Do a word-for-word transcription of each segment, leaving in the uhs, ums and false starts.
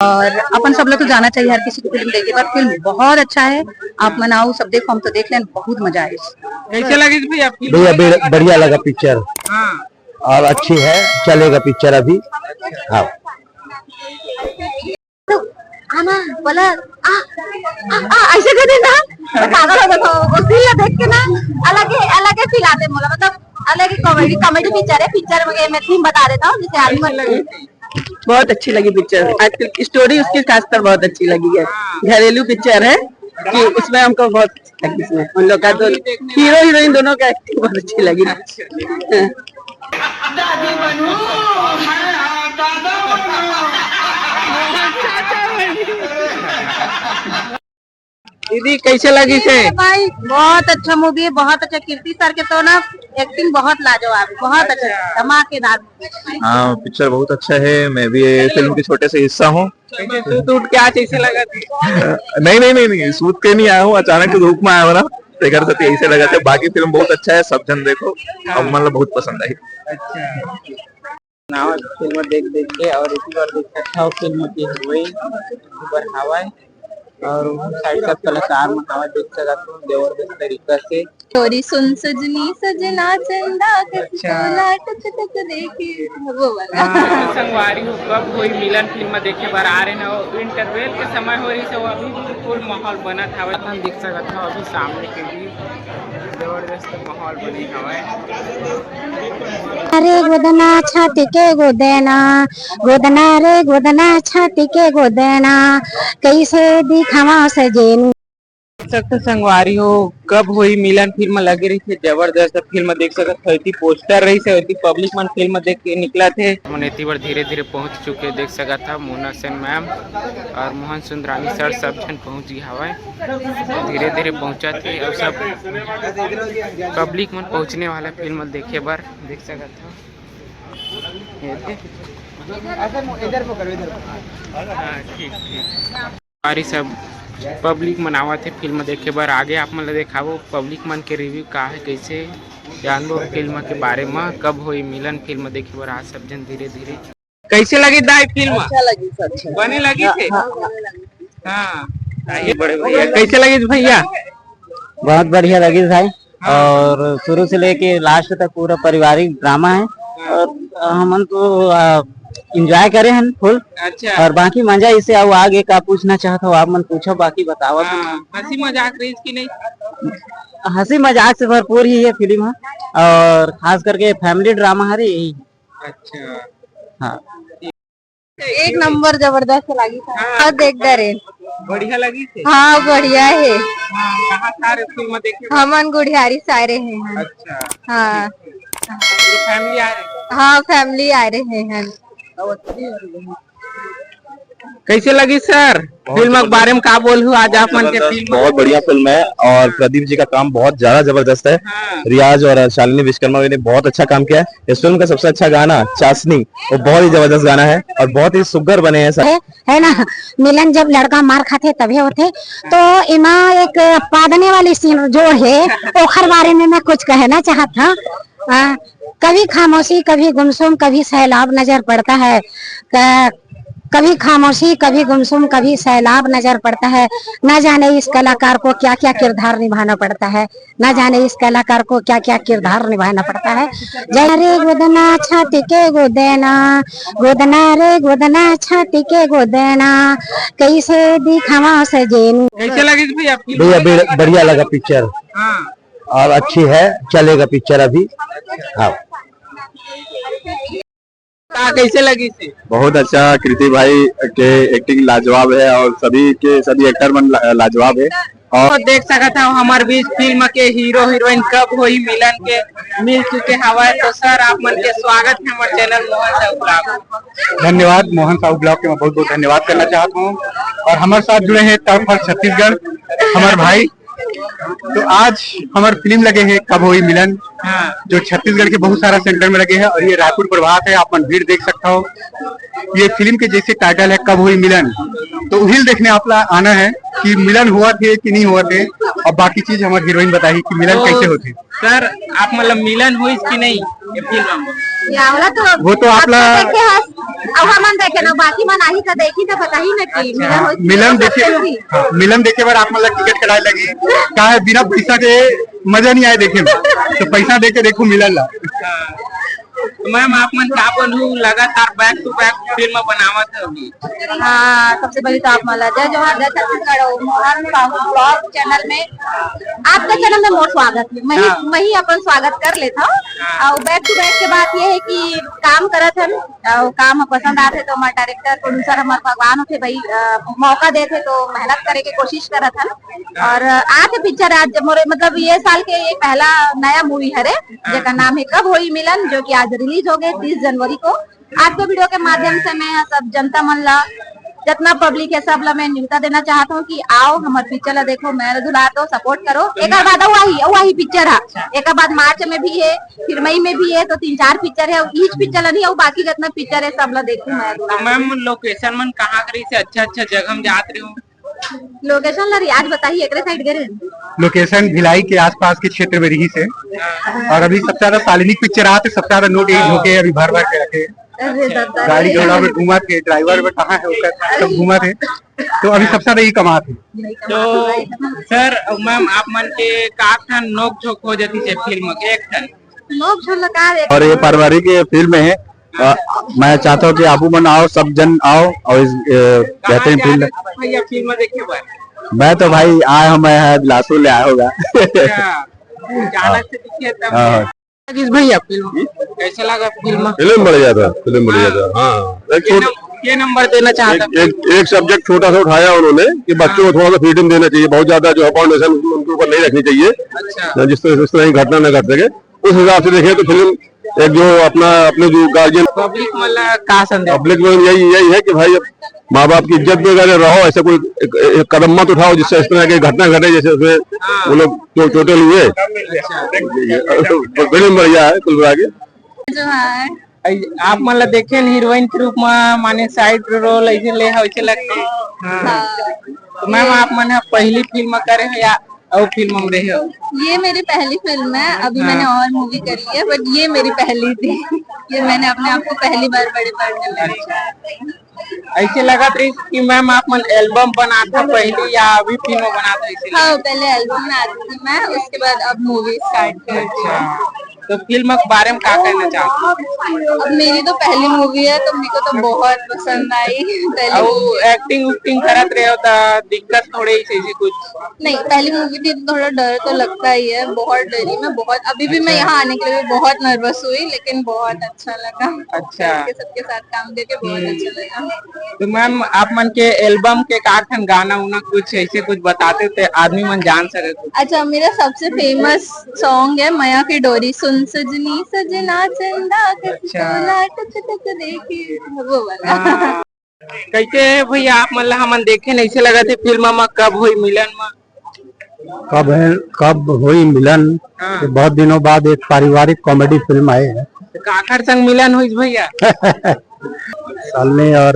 और अपन सब लोग तो जाना चाहिए, हर किसी को फिल्म देखे, पर फिल्म बहुत अच्छा है। आप मन आओ, सब देखो, हम तो देख लेन, बहुत मजा आए। कैसे लगी भैया फिल्म? भैया, बे-, बढ़िया लगा पिक्चर। हाँ। और अच्छी है, चलेगा पिक्चर अभी। हाँ। तो आना बोला, आ, आ, आ, ऐसे कर देना, पागल हो जाता हूँ। उस दिन देख के ना अलग ही, अलग ही फील आते मोला, मतलब अलग ही कॉमेडी, कॉमेडी पिक्चर है। पिक्चर में मैं थीम बता देता हूँ, जैसे आदमी कैसी लगी? बहुत अच्छी लगी पिक्चर। आजकल की स्टोरी उसकी खासकर बहुत अच्छी लगी है, घरेलू पिक्चर है कि उसमें हमको बहुत अच्छी लगी। इसमें उन लोग का तो हीरो हीरोइन दोनों का एक्टिंग बहुत अच्छी लगी। हाँ। दादी बनू, हाँ, दादा बनू। दीदी, कैसे लगी से? भाई, बहुत अच्छा मूवी है, बहुत अच्छा। कीर्ति सर के तो ना एक्टिंग बहुत लाजवाब है, बहुत अच्छा, धमाकेदार। हाँ, पिक्चर बहुत अच्छा है। मैं भी ये फिल्म के छोटे से हिस्सा हूँ। कैसे सूत उठ के आज ऐसे लगा थी? नहीं, नहीं, नहीं, नहीं, सूत के नहीं आया हूँ, अचानक से धूप में आया हूँ ना, तो घर से ऐसे लगा था। बाकी फिल्म बहुत अच्छा है, सब जन देखो, अब मतलब बहुत पसंद आई। अच्छा। नावा फिल्म देख देख के और इसी बार देख सकता हूँ फिल्म की हीरोइन बर हवाए और उन साइड सब कलाकार मन हवाए देख सकत हो जबरदस्त तरीका से। तोरी सुन सजनी सजना चंदा कच अच्छा। तोला टक टक देखे वो वाला। हाँ, संगवारी हो, कब होई मिलन फिल्म देखे बर आ रहे न, इंटरवल के समय हो रही से वो अभी भी फुल माहौल बनत हवय। अपन देख सकत हो अभी सामने के भी जबरदस्त माहौल बने हवय। अरे गोदना छाती के गोदना, गोदना रे गोदना छाती के गोदना, कैसे दिखावा सजेन। सकत हो संगवारी हो, कब होई मिलन फिल्म लगे रही थे, जबरदस्त फिल्म देख सकत हो। एती पोस्टर रही से, एती पब्लिक मन फिल्म देख के निकला थे। हमन एती बर धीरे धीरे पहुंच चुके, देख सकत हो मोना सेन मैम और मोहन सुंदरानी सर सब जन पहुंच गए हवय। धीरे धीरे पहुंचत हे अउ सब पब्लिक मन पहुंचने वाला फिल्म देखे बर देख सकत हो। ये दे। इधर, इधर पकड़ो, इधर पकड़ो। हाँ, ठीक, ठीक। अरे सब पब्लिक मन आवत हे फिल्म देखे बर आगे, आप मन ला देखाबो पब्लिक मन के रिव्यू का हे, कैसे जानबो फिल्म के बारे म। कब होई मिलन फिल्म देखे बर आज सब जन धीरे धीरे। कैसे लगी दाई फिल्म? अच्छा लगी, अच्छा। बने लगी हाँ, थे? हाँ, हाँ। हाँ, आइए बड़े भैया, कैसे लगी भैया? बहुत बढ़िया लगी भाई। हाँ। और शुरू से लेके लास्ट तक पूरा पारिवारिक ड्रामा है। हाँ। और हमन तो, आ, एंजॉय करे हन फुल। अच्छा। और बाकी मजा इसे आओ आगे का पूछना चाहत हो आप मन पूछो, बाकी बताओ। हाँ, हंसी मजाक रही कि नहीं? हंसी मजाक से भरपूर ही ये फिल्म है और खास करके फैमिली ड्रामा हरे यही। अच्छा। हाँ। एक नंबर जबरदस्त लगी था। हाँ। बहुत देखदार है। बढ़िया लगी थे? हाँ, बढ़िया है। हाँ, कहाँ से आ रहे फिल्म देखे? हमन गुढ़ियारी से आ रहे हैं। अच्छा। हाँ। पूरा फैमिली आ रहे हैं? हाँ, फैमिली आ रहे हैं। कैसे लगी सर? बहुत फिल्म के जबरदस्त। बारे में का बोलहू आज आप मन के जबरदस्त, फिल्म? बहुत बढ़िया फिल्म है और प्रदीप जी का काम बहुत ज्यादा जबरदस्त है। हाँ। रियाज और शालिनी विश्वकर्मा ने बहुत अच्छा काम किया है। इस फिल्म का सबसे अच्छा गाना चाशनी, वो बहुत ही जबरदस्त गाना है और बहुत ही सुग्घर बने हैं सर। है, है ना? मिलन जब लड़का मार खाथे तभे होथे। तो एमा एक पादने वाली सीन जो है, ओखर बारे में मैं कुछ कहना चाहत हूँ। आ, कभी खामोशी, कभी गुमसुम, कभी सैलाब नजर पड़ता है। क-, कभी खामोशी, कभी गुमसुम, कभी सैलाब नजर पड़ता है। न जाने इस कलाकार को क्या क्या किरदार निभाना पड़ता है, न जाने इस कलाकार को क्या क्या किरदार निभाना पड़ता है। जय रे गोदना छाती के गोदेना, गोदना रे गोदना छाती के गोदेना, कैसे दिखावा सजेन। कैसे लगी भैया फिल्म? भैया, बे-, बढ़िया लगा पिक्चर। हाँ। और अच्छी है, चलेगा पिक्चर अभी। हाँ। का कैसे लगी से? बहुत अच्छा, कृति भाई के एक्टिंग लाजवाब है और सभी के सभी एक्टर मन ला-, लाजवाब है। और तो देख सकत हव हमर बीच फिल्म के हीरो हीरोइन कब होई मिलन के मिल चुके हवय। तो सर, आप मन के स्वागत है हमर चैनल मोहन साहू ब्लॉग। धन्यवाद मोहन साहू ब्लॉग के, मैं बहुत बहुत धन्यवाद करना चाहत हूँ। और हमर साथ जुड़े हैं टॉप फॉर छत्तीसगढ़, हमर भाई। तो आज हमर फिल्म लगे है कब होई मिलन, हाँ। जो छत्तीसगढ़ के बहुत सारा सेंटर में लगे है और ये रायपुर प्रभात है, आप मन भीड़ देख सकता हो। ये फिल्म के जैसे टाइटल है कब होई मिलन, तो उहिल देखने आप ला आना है कि मिलन हुआ थे कि नहीं हुआ थे और बाकी चीज हमर हीरोइन बताही कि मिलन तो कैसे होथे। सर, आप मतलब मिलन होइस कि नहीं ये फिल्म में? ये वाला तो वो तो आप आप ला- देखे हस, अब हमन देखे ना, बाकी मन आही त देखी त बताही ना कि अच्छा। मिलन होइस कि मिलन नहीं, देखे, देखी। हाँ, मिलन देखे बर आप मतलब टिकट कटाए लगी, का है बिना पैसा के मजा नहीं आए देखे में, तो पैसा दे के देखो मिलन ला। हाँ। तो मैम, आप मन का बोलहू, लगातार back to back फिल्म बनावत है अभी। हाँ, सबसे पहले तो आप मन ला जय जोहार, जय छत्तीसगढ़ और मोहन साहू vlog channel में, आपके channel में मोर स्वागत है। मैं ही, हाँ। मैं ही अपन स्वागत कर लेता हूँ। हाँ। और back to back के बात ये है कि काम करत हन, और काम ह पसंद आथे तो हमार director, producer हमार भगवान होथे भाई, अ, मौका देथे तो मेहनत करे के कोशिश करत हन। हाँ। और, अ, आज picture आज मोरे मतलब ये साल के ये पहला नया movie हरे, हाँ। जेकर नाम है कब होई मिलन, जो कि आज release हो गए तीस जनवरी को। आज के video के माध्यम से मैं सब जनता मन ला, जितना public है, सब ला मैं न्योता देना चाहत हूँ कि आओ, हमर picture ला देखो, मया दुलार दो, support करो। एकर बाद अउ आही, अउ आही picture हा, एकर बाद मार्च में भी है, फिर मई में भी है, तो तीन चार picture है, each picture ला नहीं, अउ बाकी जितना picture है, सब ला देखो, मया दुलार तो दो। मैम, location मन कहाँ के रही से अच्छा अच्छा जगह में जात रहे हो? Location ला रियाज बताही, एकरे side गे रहे। Location भिलाई के आसपास के क्षेत्र में रही से, और अभी सबसे ज्यादा सालिनी picture आते, सबसे ज्यादा note यही झोंके अभी भर भर के रखे। अरे दादा गाड़ी रे। घोड़ा में घूमत के, driver में कहाँ है ओकर, सब घूमत है, तो अभी सबसे ज्यादा यही कमात है। तो सर, मैम, आप मन के का ठन नोक झोंक हो जाती से फिल्म के एक ठन? नोक झोंक लगा दे। और ये पारिवारिक ये फिल्म है, अ, मैं चाहता हूँ कि आप मन आओ, सब जन आओ और इस, अ, कहाँ बेहतरीन से आ फिल्म। गए भैया फिल्म देखे बर? मैं तो भाई आया हूँ, मैं है बिलासपुर ले आया होगा। अच्छा, अचानक से दिखे तब हाँ। से। किस भैया फिल्म कैसे लगा फिल्म? फिल्म बढ़िया था, फिल्म बढ़िया था, हाँ। एक ये छोट-, नम-, ये नंबर देना चाहता एक, एक, एक subject छोटा सा उठाया उन्होंने कि बच्चों को हाँ। थोड़ा सा freedom देना चाहिए, बहुत ज्यादा जो है foundation उनके ऊपर नहीं रखनी चाहिए। अच्छा। जिस तरह, जिस तरह की घटना न घट सके, उस हिसाब से देखें तो फिल्म एक जो अपना, अपने जो guardian public मतलब का संदेश? Public में यही, यही है कि भाई, अब माँ बाप की इज्जत में अगर रहो, ऐसे कोई एक, एक कदम मत उठाओ जिससे इस तरह की घटना घटे, जैसे उसमें हाँ। वो लोग चो-, चोटिल हुए। अच्छा। बढ़िया है कुल मिला के। जो है। आई, आप मन ला देखे न हीरोइन के रूप में, माने side role ऐसे ले है, वैसे लगते। हाँ। हाँ। तो मैम, आप मन ह पहली फिल्म करे हो या अउ फिल्म में रहे हो? ये मेरी पहली फिल्म है, अभी हाँ। मैंने और मूवी करी है, but ये मेरी पहली थी। ये मैंने अपने आप को पहली बार बड़े पर्दे में देखा। ऐसे लगत रही कि मैम, आप मन एल्बम बनात था पहले या अभी फिल्म बनात था, ऐसे हाँ, लगा? पहले एल्बम बनाती थी मैं, उसके बाद अब मूवी स्टार्ट कर दी। अच्छा, तो फिल्म के बारे में का कहना चाहते हो? अब मेरी तो पहली मूवी है, तो मेरे को तो बहुत पसंद आई। पहली और मूवी। Acting उक्टिंग करत रहे हो तो दिक्कत थोड़े ही, ऐसे कुछ? नहीं, पहली मूवी थी तो थोड़ा डर तो लगता ही है, बहुत डरी मैं बहुत। अभी भी मैं अच्छा। यहाँ आने के लिए बहुत नर्वस हुई, लेकिन बहुत अच्छा लगा। अच्छा। सबके, सबके साथ काम करके बहुत हम्म। अच्छा लगा। तो मैम, आप मन के एल्बम के का ठन गाना उना कुछ ऐसे कुछ बताते तो आदमी मन जान सके कुछ। अच्छा, मेरा सबसे फेमस सॉन्ग है मया के डोरी, सुन सजनी सजना चंदा के अच्छा। टुक टुक देखी, वो वाला। हाँ। कैसे है भैया, आप मन ला हमन देखे नहीं से लगा थे फिल्म में कब होई मिलन में? कब है, कब होई मिलन? हाँ। ये बहुत दिनों बाद एक पारिवारिक कॉमेडी फिल्म आई है। तो काखर संग मिलन होइस भैया? सालनी और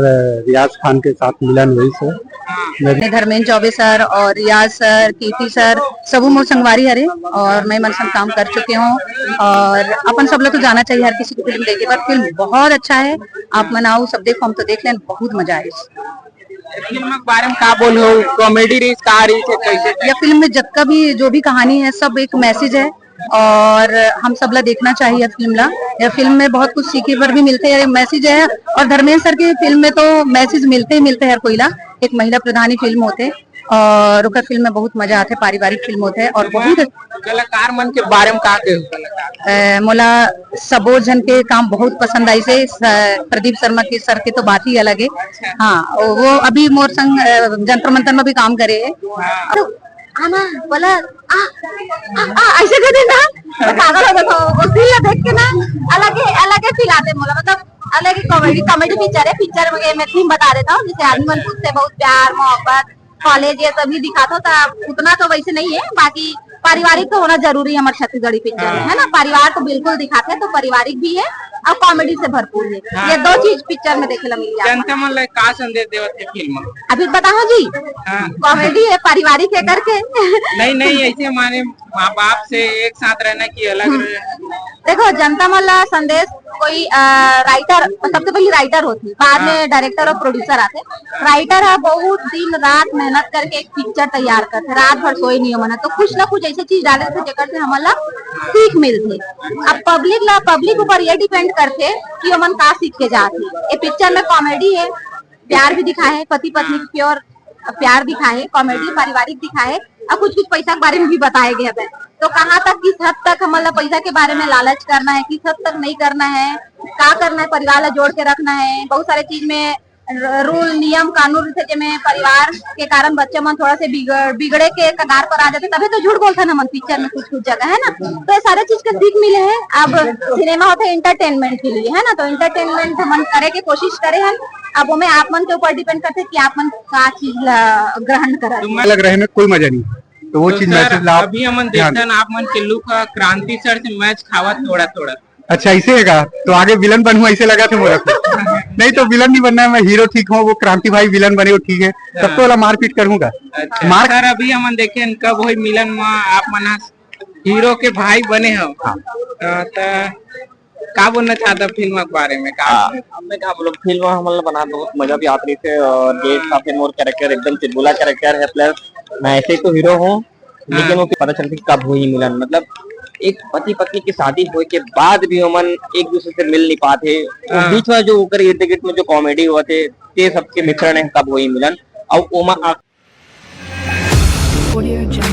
रियाज खान के साथ मिलन हुई से। हाँ। मैं धर्मेंद्र चौबे सर और रियाज सर, कीर्ति सर, सबू मोर संगवारी हरे और मैं मन संग काम कर चुके हूँ। और अपन सब लोग तो जाना चाहिए हर किसी की फिल्म देखे, पर फिल्म बहुत अच्छा है। आप मन आओ, सब देखो, हम तो देख लें, बहुत मजा आए। फिल्म के बारे में का बोलो, कॉमेडी रही, का रही से, कैसे? या फिल्म में जतका भी जो भी कहानी है, सब एक मैसेज है और हम सब ला देखना चाहिए फिल्म ला। या फिल्म में बहुत कुछ सीखे बर भी मिलते हैं, मैसेज है। और धर्मेंद्र सर की फिल्म में तो मैसेज मिलते ही मिलते हैं हर कोई ला। एक महिला प्रधान ही फिल्म होते और ओकर फिल्म में बहुत मजा आथे, पारिवारिक फिल्म होथे और बहुत कलाकार मन के बारे में का कहे? अ, मोला सबो झन के काम बहुत पसंद आई से, स-, प्रदीप शर्मा के सर के तो बात ही अलग है। हाँ, वो अभी मोर संग, अ, जंतर मंतर में भी काम करे है। हाँ। तो आना, बोला, आ, आ, आ, ऐसे कर देना, तो पागल हो जाता हूँ। वो scene ला देख के ना, अलग ही, अलग ही फील आते मोला, मतलब, अलग ही कॉमेडी, कॉमेडी पिक्चर है। पिक्चर में मैं थीम बता देता हूँ, जैसे आदमी मन पूछते बहुत प्यार, मोहब्बत, कॉलेज, ये सभी दिखाता था। उतना तो वैसे नहीं है, बाकी पारिवारिक तो होना जरूरी है हमारे छत्तीसगढ़ी पिक्चर में, हाँ। है ना? परिवार तो बिल्कुल दिखाते हैं, तो पारिवारिक भी है और कॉमेडी से भरपूर है। हाँ। ये दो चीज पिक्चर में देखे ला मिल जाता है। जनता मन ला का संदेश देवत है फिल्म? अभी बताओ जी, हाँ। कॉमेडी है, पारिवारिक है करके। नहीं, नहीं, ऐसे हमारे माँ बाप से एक साथ रहना कि अलग हम्म। रहे? देखो, जनता मन ला संदेश कोई, अ, राइटर, सबसे पहले राइटर होती, बाद में हाँ। डायरेक्टर और प्रोड्यूसर आते। राइटर ह बहुत दिन रात मेहनत करके एक पिक्चर तैयार करथे, रात भर सोए नहीं हो मना, तो कुछ ना कुछ ऐसे चीज डाले थे जेकर से हमन ला सीख मिलथे। अब पब्लिक ला, पब्लिक ऊपर ये डिपेंड करथे कि ओमन का सीख के जात हे। ये पिक्चर में कॉमेडी है, प्यार भी दिखाए है, पति पत्नी की प्योर प्यार दिखाए है, कॉमेडी पारिवारिक दिखाए है, और कुछ कुछ पैसा के बारे में भी बताए गए हैं। तो कहाँ तक, किस हद तक हमन ला पैसा के बारे में लालच करना है, किस हद तक नहीं करना है, का करना है, परिवार ला जोड़ के रखना है, बहुत सारे चीज में र-, रूल, नियम, कानून रहिथे, जेमे परिवार के कारण बच्चा मन थोड़ा से बिगड़-, बिगड़े के कगार पर आ जाथे, तभे तो झूठ बोलथन हमन पिक्चर में कुछ कुछ जगह, है ना? तो ये सारे चीज के सीख मिले है। अब सिनेमा होथे एंटरटेनमेंट के लिए, है ना? तो एंटरटेनमेंट हमन करे के कोशिश करे हन। अब ओमे आप मन के ऊपर डिपेंड करथे कि आप मन का चीज ला ग्रहण करत। तो मैं अलग रहे में कोई मजा नहीं, तो वो तो चीज सर, मैसेज ला आप अभी हमन ध्यान देखथन, आप मन के लुक ह क्रांति सर से मैच खावत थोड़ा थोड़ा। अच्छा, ऐसे है का? तो आगे विलन बनूं, ऐसे लगा था मोला। नहीं, तो विलन नहीं बनना है, मैं हीरो ठीक हूँ, वो क्रांति भाई विलन बने, वो ठीक है। तब तो वाला मारपीट करूंगा। अच्छा, मार- सर, अभी हमन देखे हन, कब होई मिलन में आप मन ह हीरो के भाई बने हो। हाँ। अ, त का बोलना चाहता फिल्म के बारे में? का हाँ, अब मैं का बोलूं, फिल्म हमन ला बना बहुत मजा भी आत रहिस हे और जे हिसाब से मोर कैरेक्टर एकदम चुलबुला कैरेक्टर है, प्लस मैं ऐसे ही तो हीरो हूँ, लेकिन हाँ। वो पता चलता कि कब होई मिलन, मतलब एक पति पत्नी की शादी होए के बाद भी ओमन एक दूसरे से मिल नहीं पाते। वो हाँ। बीच में जो ओकर इर्द गिर्द में जो कॉमेडी होथे, ते सबके मिश्रण है कब होई मिलन। और ओमा आ- Audio Jungle।